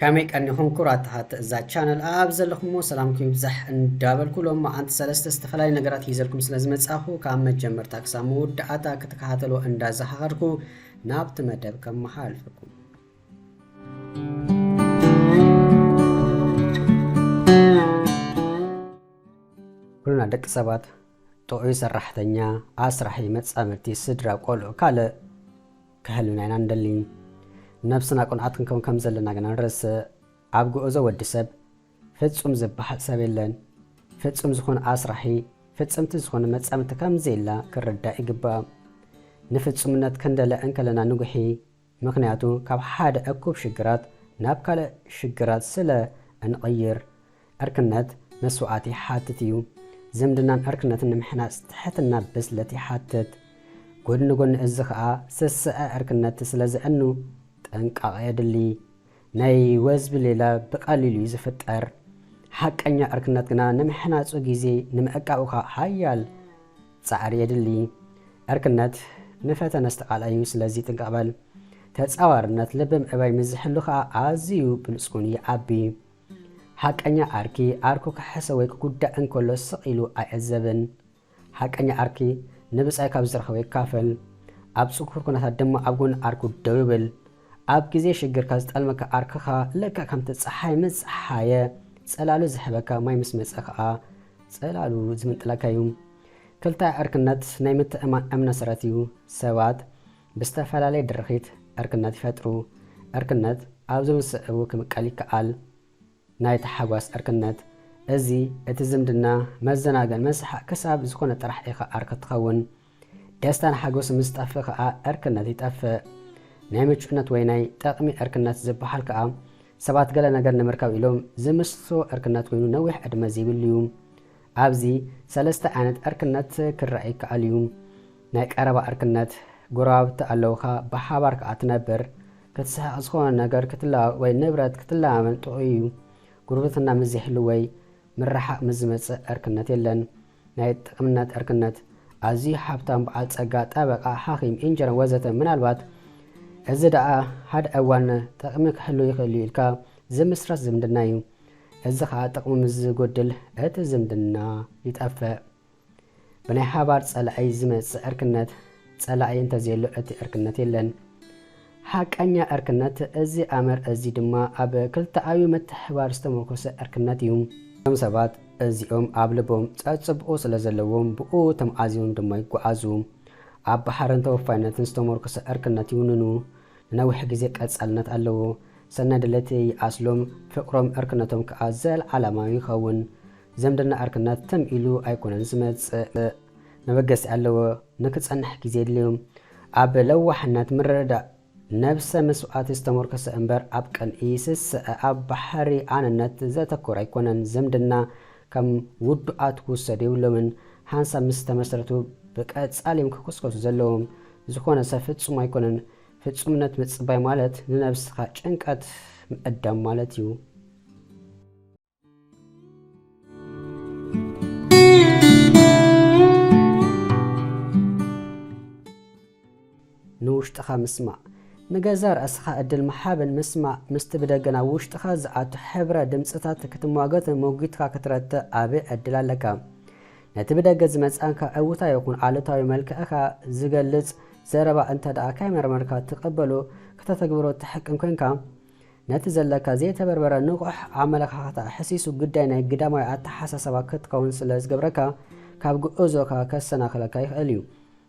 ከመይ ቀኒኹም ክቡራት ተኸታተልቲ እዛ ቻነል? ኣብ ዘለኹሞ ሰላምኩም ይብዛሕ እንዳበልኩ፣ ሎማዓንቲ ሰለስተ ዝተፈላለዩ ነገራት ሒዘልኩም ስለ ዝመጻኹ፣ ካብ መጀመርታ ክሳብ መወዳእታ ክትከታተልዎ እንዳዘኻኸርኩ፣ ናብቲ መደብ ከመሓላልፈኩም። ኩልና ደቂ ሰባት፣ ጥዑይ ሰራሕተኛ፣ ኣስራሒ፣ መጻምድቲ፣ ስድራ፣ ቆልዑ፣ ካልእ ክህልውና ኢና ንደሊ። ነብስና ቅኑዓት ክንከውን ከም ዘለና ግና ንረስእ። ኣብ ጉዕዞ ወዲ ሰብ ፍጹም ዝበሃል ሰብ የለን። ፍጹም ዝኾነ ኣስራሒ፣ ፍጽምቲ ዝኾነ መጻምድቲ ከም ዘየላ ክርዳእ ይግባእ። ንፍጹምነት ክንደለ እንከለና ንጉሒ፣ ምኽንያቱ ካብ ሓደ እኩብ ሽግራት ናብ ካልእ ሽግራት ስለ እንቕይር። ዕርክነት መስዋእቲ ይሓትት እዩ። ዝምድናን ዕርክነትን ንምሕናጽ ትሕትና ብስለት ይሓትት። ጎድኒ ጎድኒ እዚ ኸኣ ስስዐ ዕርክነት ስለ ዘእኑ ጥንቃቐ የድሊ። ናይ ወዝቢ ሌላ ብቐሊሉ እዩ ዝፍጠር። ሓቀኛ ዕርክነት ግና ንምሕናጹ ግዜ ንምዕቃቡ ኸኣ ሓያል ጻዕሪ የድሊ። ዕርክነት ንፈተነ ዝተቓልዐ እዩ፣ ስለዚ ጥንቅቕ በል። ተጻዋርነት ልቢ ምዕባይ ምስ ዝሕሉ ኸኣ ኣዝዩ ብልጽጉን ይዓቢ። ሓቀኛ ዓርኪ፣ ዓርኩ ክሕሰ ወይ ክጉዳእ እንከሎ ስቕ ኢሉ ኣይዕዘብን። ሓቀኛ ዓርኪ ንብጻይ ካብ ዝረኸቦ ይካፈል። ኣብ ጽጉር ኩነታት ድማ ኣብ ጎኒ ዓርኩ ደው ይብል። ኣብ ግዜ ሽግርካ ዝጠልመካ ዓርክኻ ልክዕ ከምቲ ጸሓይ ምስ ጸሓየ ጸላሉ ዝህበካ ማይ ምስ መጸ ከኣ ጸላሉ ዝምንጥለካ እዩ። ክልተ ዕርክነት ናይ ምትእምማን እምነ ሰረት እዩ። ሰባት ብዝተፈላለየ ድርኺት ዕርክነት ይፈጥሩ። ዕርክነት ኣብ ዝምስዕቡ ክምቀል ይከኣል። ናይ ታሕጓስ ዕርክነት። እዚ እቲ ዝምድና መዘናግዕን ምስሓቕ ክሳብ ዝኾነ ጥራሕ ኢኻ ዓርኪ ትኸውን። ደስታን ሓጎስን ምስ ጠፍእ ከኣ ዕርክነት ይጠፍእ። ናይ ምቹእነት ወይ ናይ ጠቕሚ ዕርክነት ዝበሃል ከኣ ሰባት ገለ ነገር ንምርካብ ኢሎም ዝምስርትዎ ዕርክነት ኮይኑ ነዊሕ ዕድመ ዘይብሉ እዩ። ኣብዚ ሰለስተ ዓይነት ዕርክነት ክረኣ ይከኣል እዩ። ናይ ቀረባ ዕርክነት፣ ጎረባብቲ ኣለውኻ፣ ብሓባር ከኣ ትነብር። ክትስሕቕ፣ ዝኾነ ነገር ክትለዋወጥ ወይ ንብረት ክትለማመን ጥዑይ እዩ። ጉርብትና ምስ ዘይህሉ ወይ ምርሓቕ ምስ ዝመጽእ ዕርክነት የለን። ናይ ጥቕምነት ዕርክነት፣ ኣዝዩ ሃብታም፣ በዓል ጸጋ፣ ጠበቃ፣ ሓኺም፣ ኢንጀነር ወዘተ። ምናልባት እዚ ደኣ ሓደ እዋን ጥቕሚ ክህሉ ይኽእል እዩ ኢልካ ዝምስረት ዝምድና እዩ። እዚ ኸኣ ጥቕሙ ምስ ዝጎድል እቲ ዝምድና ይጠፍእ። ብናይ ሓባር ጸላኢ ዝመጽእ ዕርክነት፣ ጸላኢ እንተዘየሎ እቲ ዕርክነት የለን። ሓቀኛ ዕርክነት እዚ ኣምር፣ እዚ ድማ ኣብ ክልተኣዊ ምትሕብባር ዝተመርኮሰ ዕርክነት እዩ። እዞም ሰባት እዚኦም ኣብ ልቦም ጸጽብኦ ስለ ዘለዎም ብኡ ተመኣዚዞም ድማ ይጓዓዙ። ኣብ ባሕርን ተወፋይነትን ዝተመርኮሰ ዕርክነት ይውንኑ። ንነዊሕ ግዜ ቀጻልነት ኣለዎ። ሰናይ ድሌት ይኣስሎም፣ ፍቕሮም ዕርክነቶም ከኣ ዘለዓለማዊ ይኸውን። ዝምድና ዕርክነት ትም ኢሉ ኣይኮነን ዝመጽእ። መበገሲ ኣለዎ፣ ንክጸንሕ ግዜ የድልዮም። ኣብ ለዋሕነት፣ ምርድዳእ፣ ነብሰ መስዋእቲ ዝተመርኮሰ እምበር ኣብ ቅንኢ፣ ስስዐ፣ ኣብ ባሕሪ ኣነነት ዘተኮረ ኣይኮነን። ዝምድና ከም ውዱኣት ክውሰዱ የብሎምን። ሓንሳብ ምስ ተመስረቱ ብቀጻሊ እዮም ክኩስከሱ ዘለዎም። ዝኾነ ሰብ ፍጹም ኣይኮነን። ፍጹምነት ምጽባይ ማለት ንነብስኻ ጭንቀት ምዕዳም ማለት እዩ። ንውሽጥኻ ምስማዕ። ንገዛእ ርእስኻ ዕድል ምሃብን ምስማዕ፣ ምስቲ ብደገ ናብ ውሽጥኻ ዝኣቱ ሕብረ ድምጽታት ክትሟገትን ሞጒትካ ክትረትዕ ዓቢ ዕድል ኣለካ። ነቲ ብደገ ዝመጽኣካ እውንታዊ ይኹን ኣሉታዊ መልክዕካ ዝገልጽ ዘረባ እንተ ደኣ ከይመርመርካ ትቕበሎ፣ ከተተግብሮ ትሕቅን ኮንካ፣ ነቲ ዘለካ ዘይተበርበረ ንቑሕ ኣመለኻኽታ ኣሕሲሱ ግዳይ ናይ ግዳማዊ ኣተሓሳስባ ክትከውን ስለ ዝገብረካ፣ ካብ ጉዕዞኻ ከሰናኽለካ ይኽእል እዩ።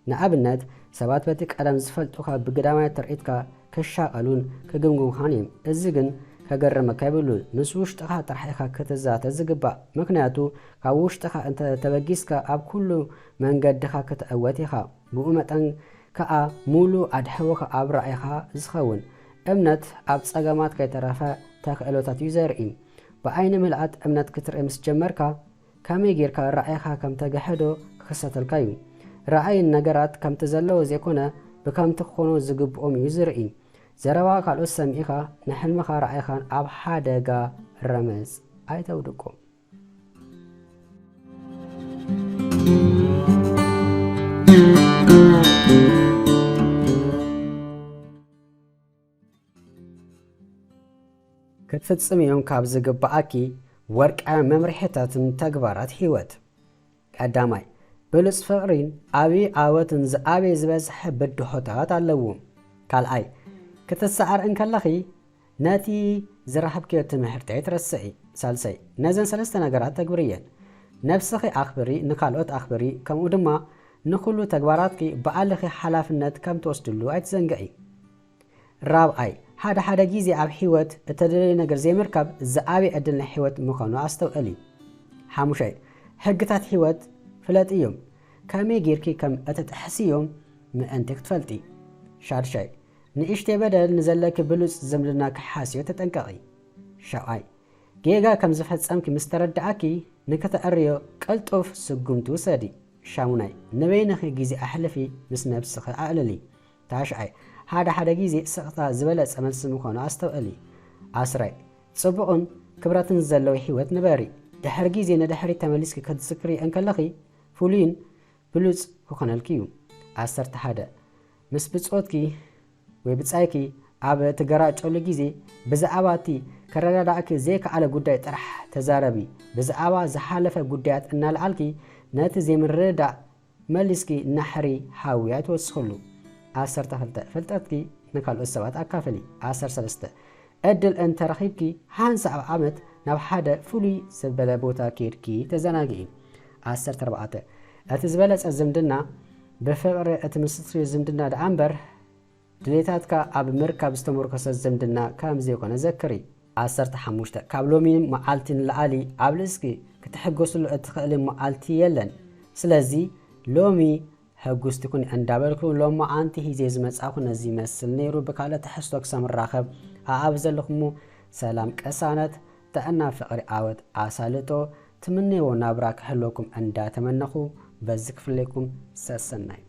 ንኣብነት፣ ሰባት በቲ ቀደም ዝፈልጡኻ ብግዳማዊ ትርኢትካ ክሻቐሉን ክግምግሙኻን እዮም። እዚ ግን ከገርመካ የብሉን። ምስ ውሽጥኻ ጥራሕ ኢኻ ክትዛተ ዝግባእ። ምኽንያቱ፣ ካብ ውሽጥኻ እንተ ተበጊስካ፣ ኣብ ኩሉ መንገድኻ ክትዕወት ኢኻ። ብኡ መጠን ከኣ፣ ሙሉ ኣድሕቦኻ ኣብ ራእይኻ ዝኸውን። እምነት ኣብ ጸገማት ከይተረፈ ተኽእሎታት እዩ ዘርኢ። ብዓይኒ ምልኣት እምነት ክትርኢ ምስ ጀመርካ፣ ከመይ ጌርካ ራእይኻ ከም ተግሕዶ ክኽሰተልካ እዩ። ራእይ ንነገራት ከምቲ ዘለዎ ዘይኮነ፣ ብከምቲ ክኾኑ ዝግብኦም እዩ ዝርኢ። ዘረባ ካልኦት ሰሚዕኻ፣ ንሕልምኻ ራእይኻን ኣብ ሓደጋ ረመጽ ኣይተውድቆ። ፍጽምዮም ካብ ዝግብኣኪ ወርቃዊ መምርሒታትን ተግባራት ህይወት። ቀዳማይ፣ ብሉጽ ፍቕሪን ዓቢ ዓወትን ዝኣበየ ዝበዝሐ ብድሆታት ኣለዎ። ካልኣይ፣ ክትሰዓር እንከለኺ ነቲ ዝረኸብክዮ ትምህርቲ ኣይትረስዒ። ሳልሳይ፣ ነዘን ሰለስተ ነገራት ተግብርየን። ነብስኺ ኣኽብሪ፣ ንኻልኦት ኣኽብሪ፣ ከምኡ ድማ ንኹሉ ተግባራትኪ ባዕልኺ ሓላፍነት ከም ትወስድሉ ኣይትዘንግዒ። ራብዓይ፣ ሓደ ሓደ ግዜ ኣብ ህይወት እተደለየ ነገር ዘይምርካብ ዝዓቢ ዕድል ናይ ህይወት ምዃኑ ኣስተውዕሊ። ሓሙሻይ፣ ሕግታት ህይወት ፍለጥዮም። ከመይ ጌርኪ ከም እትጥሕስዮም ምእንቲ ክትፈልጢ። ሻድሻይ፣ ንእሽተይ በደል ንዘለኪ ብሉጽ ዝምድና ክሓስዮ ተጠንቀቒ። ሻብዓይ፣ ጌጋ ከም ዝፈጸምኪ ምስ ተረድኣኪ ንክተዕርዮ ቅልጡፍ ስጉምቲ ውሰዲ። ሻሙናይ፣ ንበይንኺ ግዜ ኣሕልፊ፣ ምስ ነብስኺ ኣዕልሊ። ታሽዓይ፣ ሓደ ሓደ ግዜ ስቕታ ዝበለጸ መልሲ ምዃኑ ኣስተውዕሊ። ዓስራይ፣ ጽቡቕን ክብረትን ዘለዎ ህይወት ንበሪ። ድሕሪ ግዜ ንድሕሪት ተመሊስኪ ክትዝክሪ እንከለኺ ፍሉይን ብሉጽ ክኾነልኪ እዩ። ዓሰርተ ሓደ፣ ምስ ብጾትኪ ወይ ብጻይኪ ኣብ ትገራጨሉ ግዜ ብዛዕባ እቲ ከረዳዳእኪ ዘይከኣለ ጉዳይ ጥራሕ ተዛረቢ። ብዛዕባ ዝሓለፈ ጉዳያት እናልዓልኪ ነቲ ዘይምርድዳእ መሊስኪ ናሕሪ ሓዊ ኣይትወስኽሉ። ዓሰርተ ክልተ፣ ፍልጠትኪ ንካልኦት ሰባት ኣካፍሊ። ዓሰርተ ሰለስተ፣ ዕድል እንተረኺብኪ ሓንሳእ ኣብ ዓመት ናብ ሓደ ፍሉይ ዝበለ ቦታ ኬድኪ ተዘናግዒ። ዓሰርተ ኣርባዕተ፣ እቲ ዝበለጸ ዝምድና ብፍቕሪ እትምስርትዮ ዝምድና ደኣ እምበር ድሌታትካ ኣብ ምርካብ ዝተመርኮሰ ዝምድና ከም ዘይኮነ ዘክሪ። ዓሰርተ ሓሙሽተ፣ ካብ ሎሚ መዓልቲ ንላዕሊ ኣብ ርእስኪ ክትሕጎስሉ እትኽእሊ መዓልቲ የለን። ስለዚ ሎሚ ሕጉስቲ ኩኒ እንዳበልኩ ሎማዓንቲ ሒዘ ዝመጻኹ ነዚ ይመስል ነይሩ። ብካልእ ትሕዝቶ ክሳብ ንራኸብ ኣኣብ ዘለኹሞ ሰላም ቅሳነት ጥዕና ፍቕሪ ዓወት ኣሳልጦ ትምነይዎ ናብራ ክህልወኩም እንዳተመነኹ በዚ ክፍለኩም ሰሰናዩ።